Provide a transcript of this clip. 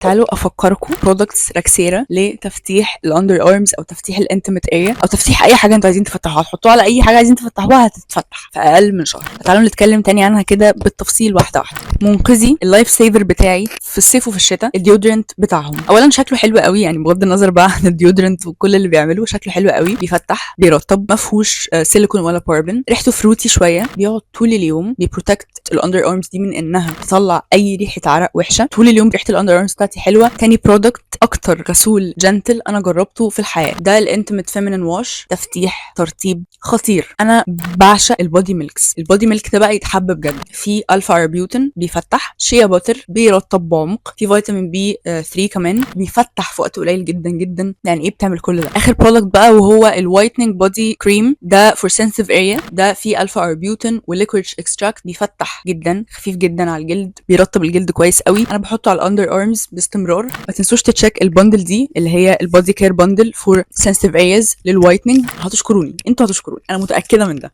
تعالوا افكركم products راكسيرا لتفتيح ال underarms او تفتيح ال intimate area او تفتيح اي حاجة انتوا عايزين تفتحوها. تحطوها على اي حاجة عايزين تفتحوها هتتفتح في اقل من شهر. تعالوا نتكلم تاني عنها كده بالتفصيل واحدة واحده. منقذي ال life saver بتاعي في الصيف وفي الشتاء ال deodorant بتاعهم. اولا شكله حلو قوي، يعني بغض النظر بقى عن ال deodorant وكل اللي بيعمله شكله حلو قوي، بيفتح بيرطب، ما فيهوش سيليكون ولا باربن، ريحته fruity شويه، بيقعد طول اليوم، بي protect ال underarms دي من انها تطلع اي ريحه عرق وحشه. طول اليوم ريحه ال underarms بتاعتي حلوه. تاني product اكتر غسول gentle انا جربته في الحياه، ده ال intimate feminine wash، تفتيح ترطيب خطير. انا بعشق ال body milks، ال body milk ده بقى يتحب بجد. في alpha arbutin بيفتح، shea butter بيرطب بعمق، في vitamin B 3 كمان بيفتح في وقت قليل جدا جدا. يعني ايه بتعمل كل ده؟ اخر product بقى وهو ال whitening body cream، ده for sensitive area، ده فيه alpha arbutin و licorice extract، بيفتح جدا، خفيف جدا على الجلد، بيرطب الجلد كويس قوي. انا بحطه على ال underarms باستمرار. ما تنسوش ت check ال bundle دي اللي هي ال body care bundle for sensitive areas لل whitening. هتشكروني، انتوا هتشكروني، انا متاكدة من ده.